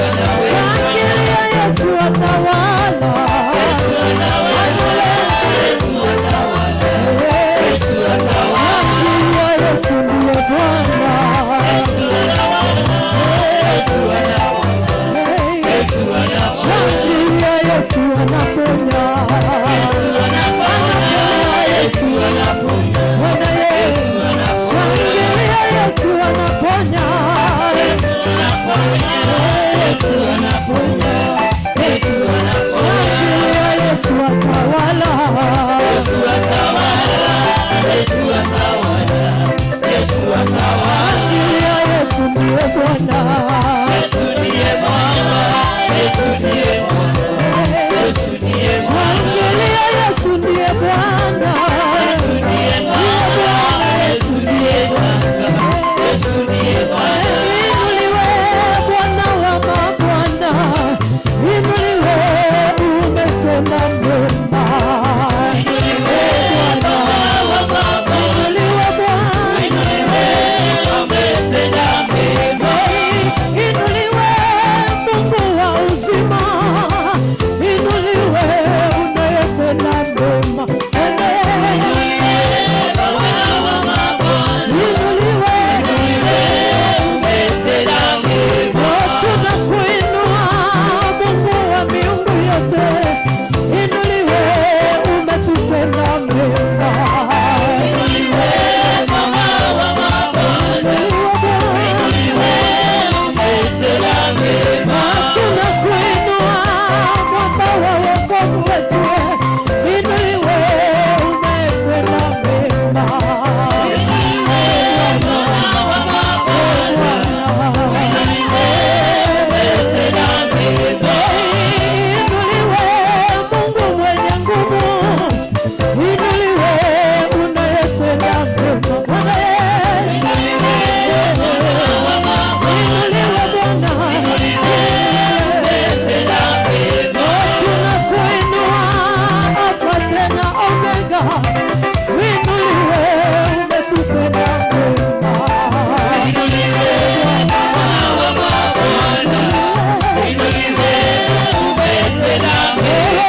anaweza. Shangilia Yesu atawala. Yesu anaweza. Yesu atawala. Yesu atawala. Shangilia Yesu ndiye Bwana. Yesu anawala. Yesu anawala. Yesu anawala. Shangilia Yesu anaponya. Yesu anaponya. Yesu anaponya. Bwana Yesu. Yesu anaponya. Shangilia Yesu anaponya. Yesu anaponya. Yesu anaponya. Yesu anaponya. Shangilia Yesu atawala. Yesu atawala. Yesu atawala. Yesu atawala. Shangilia Yesu ndiye Bwana. Yesu ndiye Bwana. Yesu ndiye Bwana. Yesu ndiye Bwana. Shangilia Yesu ndiye Bwana. Yesu ndiye Bwana. Yesu ndiye Bwana. Yesu ndiye Bwana. Inuliwe Bwana wa mabwana, inuliwe umetenda mema. Inuliwe Bwana wa mabwana. Inuliwe Bwana, Inuliwe umetenda mema. inuliwe Mungu wa uzima, inuliwe unayetenda mema. Inuliwe Bwana wa mabwana. Inuliwe, Inuliwe umetenda mema. tunakuinua Mungu wa miungu yote, inuliwe umetutenda mema. Inuliwe Bwana wa mabwana. Inuliwe Bwana. Inuliwe umetenda mema. Tunakuinua mwamba wa wokovu wetu, inuliwe umetenda mema. Inuliwe Bwana wa mabwana. Inuliwe umetenda mema. Inuliwe Mungu mwenye nguvu, inuliwe unayetenda mema. Bwana Inuliwe Bwana wa mabwana. inuliwe Bwana. Inuliwe umetenda mema. Tunakuinua Alfa tena Omega, inuliwe umetutenda mema. Inuliwe Bwana wa mabwana. Inuliwe umetenda mema.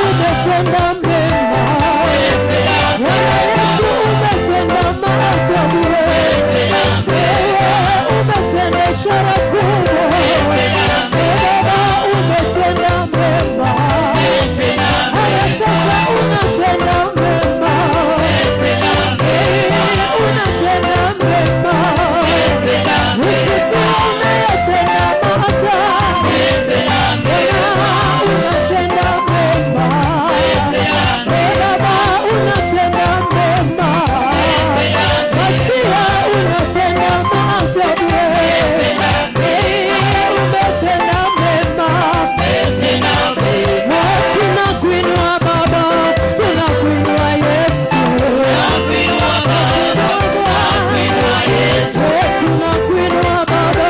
Umetenda mema. Umetenda Bwana Yesu umetenda maajabu. Umetenda mema. Umetenda ishara kubwa. Baba umetenda mema. Umetenda Haya mema. sasa unatenda mema. Umetenda mema. Unatenda mema. Umetenda mema. Usifiwe unayetenda maajabu. Umetenda mema. Unatenda mema. Umetenda mema. Baba unatenda mema. Masia unatenda maajabu. Umetenda Umetenda mema. Umetenda mema. Tunakuinua Baba, tunakuinua Yesu. Nakuinua Baba, nakuinua Yesu. Tunakuinua Baba,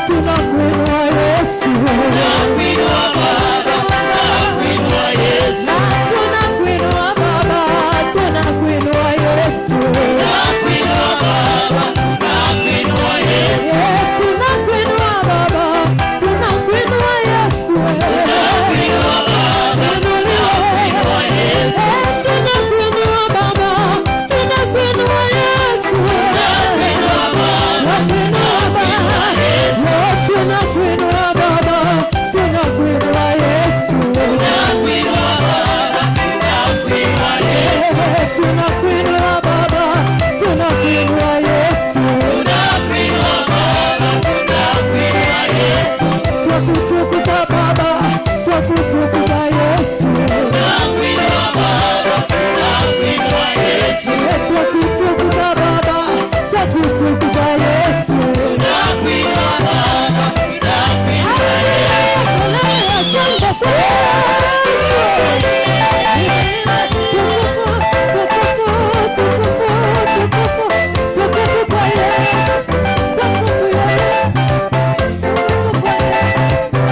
tunakuinua Yesu. Nakuinua Baba, nakuinua Yesu. Tunakuinua Baba, tunakuinua Yesu. Nakuinua Baba, nakuinua Yesu. Tunakuinua Baba, tunakuinua Yesu. Nakuinua Baba, nakuinua Yesu. Tunakuinua Baba, tunakuinua Yesu. Nakuinua Baba, Tunakuinua Yesu. Tunakuinua Baba, tunakuinua Yesu. nakuinua Baba, nakuinua Yesu. Tunakuinua Baba, tunakuinua Yesu. Nakuinua Baba, nakuinua Yesu. Twakutukuza Baba, twakutukuza Yesu. Nakuinua Baba, nakuinua Yesu. Twakutukuza Baba, twakutukuza Yesu. Nakuinua Baba, nakuinua Yesu. Shangwe kwa Yesu. Tukufu, tukufu, tukufu, tukufu, tukufu kwa Yesu. Tukufu ya Yesu. Tukufu kwa Yesu.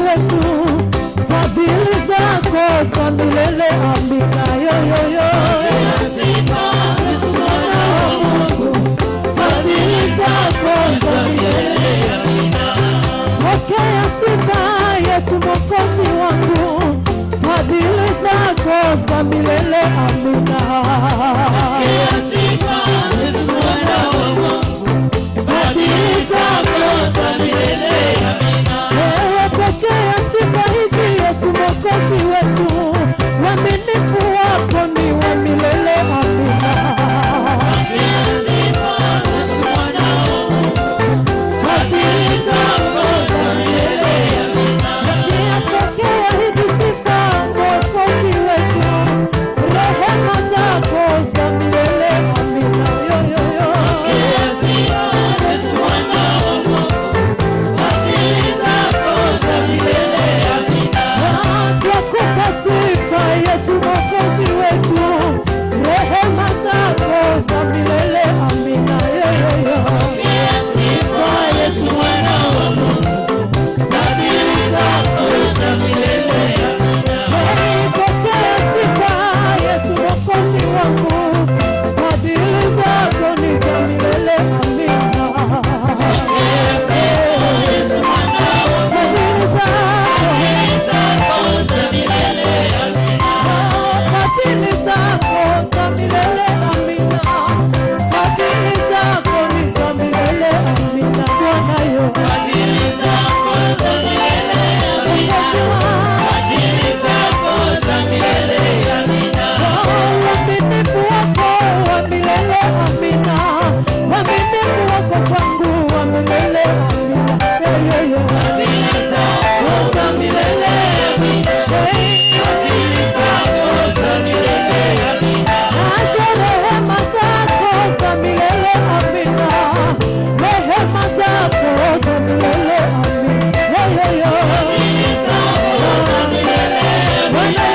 wetu, fadhili zako za milele amina. Yo yo yo, Yesu mwana wa Mungu, fadhili zako za milele amina. Pokea sifa Yesu Mwokozi wangu, fadhili zako za milele amina. Pokea sifa Yesu mwana wa Mungu, fadhili zako za milele amina. Wewe pokea sifa hizi Yesu Mwokozi wetu, uaminifu wako ni wa milele amina. Pokea sifa Yesu mwana wa Mungu, fadhili zako za milele amina. Pokea hizi sifa Mwokozi wetu, rehema zako za milele amina. Yo yo yo. Pokea sifa Yesu mwana wa Mungu, fadhili zako za milele amina. Twakupa sifa Yesu Mwokozi wetu, rehema zako za milele amina. Yo yo yo. Pokea sifa Yesu mwana wa Mungu, fadhili zako za milele amina. Hey, pokea sifa Yesu Mwokozi wangu, fadhili zako ni za milele amina. Pokea sifa Yesu mwana wa Mungu, Fadhili zako, fadhili zako za milele amina. fadhili zako za milele amina. Fadhili zako ni za milele amina. Bwana yo. Fadhili zako za milele amina. Mwokozi wangu. Fadhili zako za milele amina. Uaminifu wako wa milele amina. Uaminifu wako kwangu wa milele amina. Hey, hey, hey. Fadhili zako za milele amina. Hey. Fadhili zako za milele amina. Nazo rehema zako za milele amina. Rehema zako za milele amina. Hey, hey, hey. Fadhili zako za milele amina. Bwana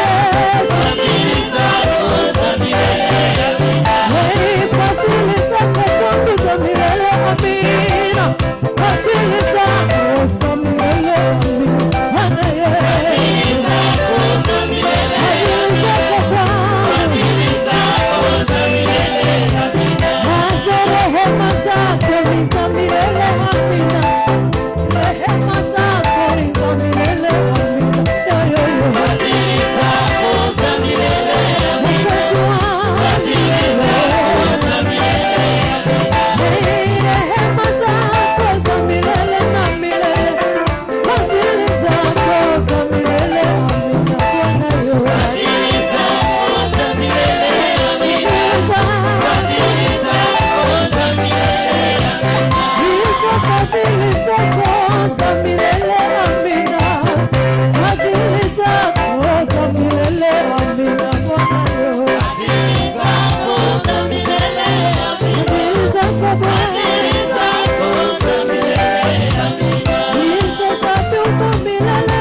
Yesu. Fadhili zako za milele amina. Hey, fadhili zako kwangu za milele amina. Fadhili zako za milele amina. Bwana Yesu. Fadhili zako za milele Fadhili zako kwangu. Fadhili zako za milele amina. Nazo rehema zako ni za milele amina. Rehema zako ni za milele amina. Yo, yo, yo. Fadhili zako za milele amina. Mwokozi wangu. Fadhili zako za milele amina. Hey, rehema zako za milele na milele. Fadhili zako za milele amina. Bwana yo. Fadhili zako za milele amina. Fadhili zako. Fadhili zako za milele amina. Hizo fadhili zako za milele amina. Fadhili zako za milele amina. Bwana yo. Fadhili zako za milele amina. Fadhili zako Bwana. Fadhili zako za milele amina. Hizo zadumu milele,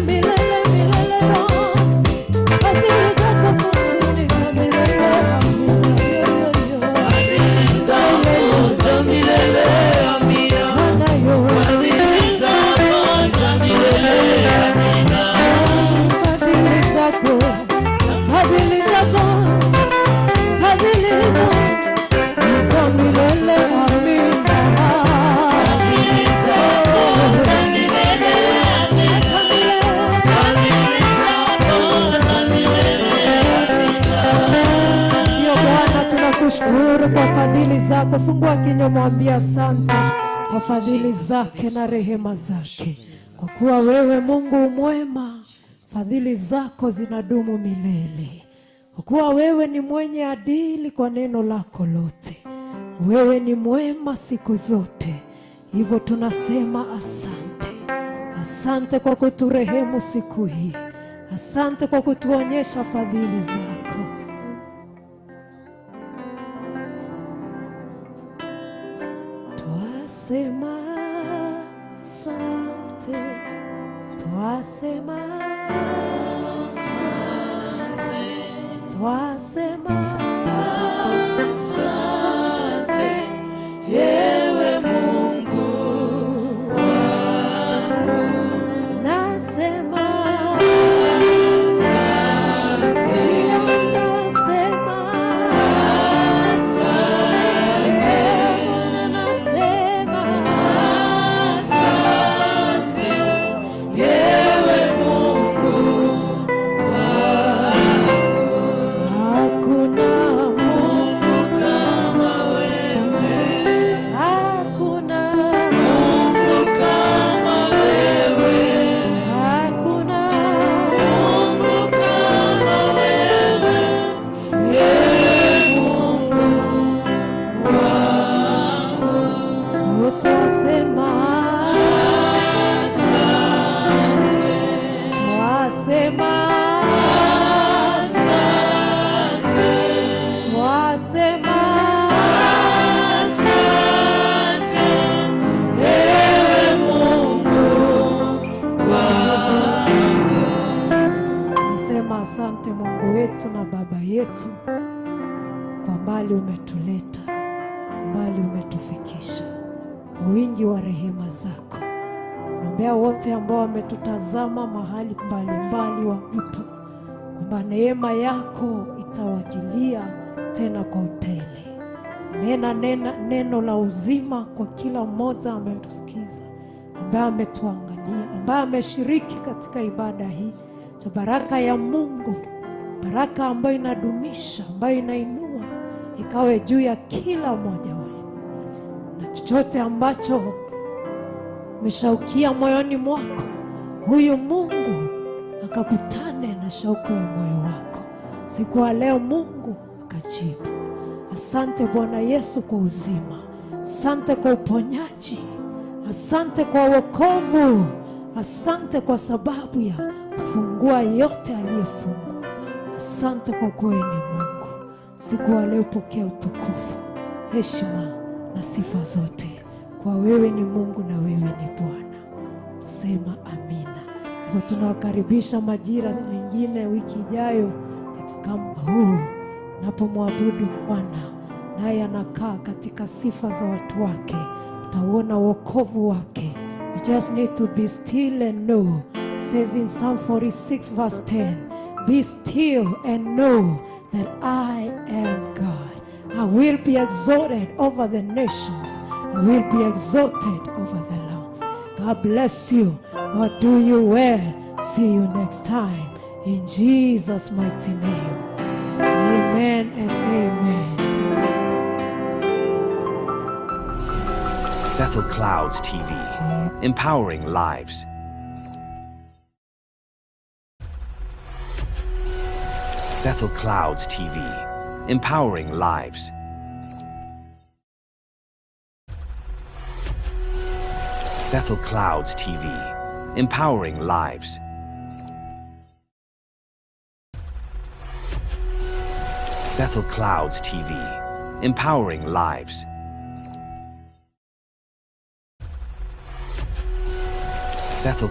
milele, milele. Fadhili zako kwangu ni za milele amina. Yo, yo, yo. Fadhili zako za milele amina. Bwana yo. Fadhili zako za milele amina. Fadhili zako, fadhili zako, fadhili hizo ni za milele amina. Fadhili zako za milele amina. Fadhili zako za milele amina. Ndiyo Bwana, tunakushukuru kwa fadhili zako. Fungua kinywa, mwambie asante kwa fadhili zake na rehema zake, kwa kuwa wewe Mungu mwema, fadhili zako zinadumu milele. Kwa kuwa wewe ni mwenye adili kwa neno lako lote, wewe ni mwema siku zote. Hivyo tunasema asante, asante kwa kuturehemu siku hii, asante kwa kutuonyesha fadhili zako. Twasema asante, twasema asante, twasema Asante, ewe Mungu wangu. Nasema wetu kwa mbali umetuleta, mbali umetufikisha, kwa wingi wa rehema zako. Naombea wote ambao wametutazama mahali mbalimbali walipo, kwamba neema yako itawajilia tena kwa utele. Nena, nena neno la uzima kwa kila mmoja ametusikiza, ambaye ametuangalia, ambaye ameshiriki katika ibada hii. Cha baraka ya Mungu, baraka ambayo inadumisha, ambayo inainua, ikawe juu ya kila mmoja wenu, na chochote ambacho umeshaukia moyoni mwako, huyu Mungu akakutane na shauku ya moyo wako siku ya leo. Mungu akajibu. Asante Bwana Yesu kwa uzima, asante kwa uponyaji, asante kwa wokovu, asante kwa sababu ya kufungua yote aliyefungwa. Asante kwa kuwa ni Mungu. Siku ya leo pokea utukufu, heshima na sifa zote, kwa wewe ni Mungu na wewe ni Bwana. Tusema amina. Hivyo tunawakaribisha majira mengine wiki ijayo katika huu napomwabudu Bwana, naye anakaa katika sifa za watu wake, utauona wokovu wake. We just need to be still and know. Says in Psalm 46 verse 10, "Be still and know that I am God. I will be exalted over the nations. I will be exalted over the lands." God bless you. God do you well. See you next time. In Jesus' mighty name. Amen and amen. Bethel Clouds TV, empowering lives. Bethel Clouds TV, empowering lives. Bethel Clouds TV, empowering lives. Bethel Clouds TV, empowering lives. Bethel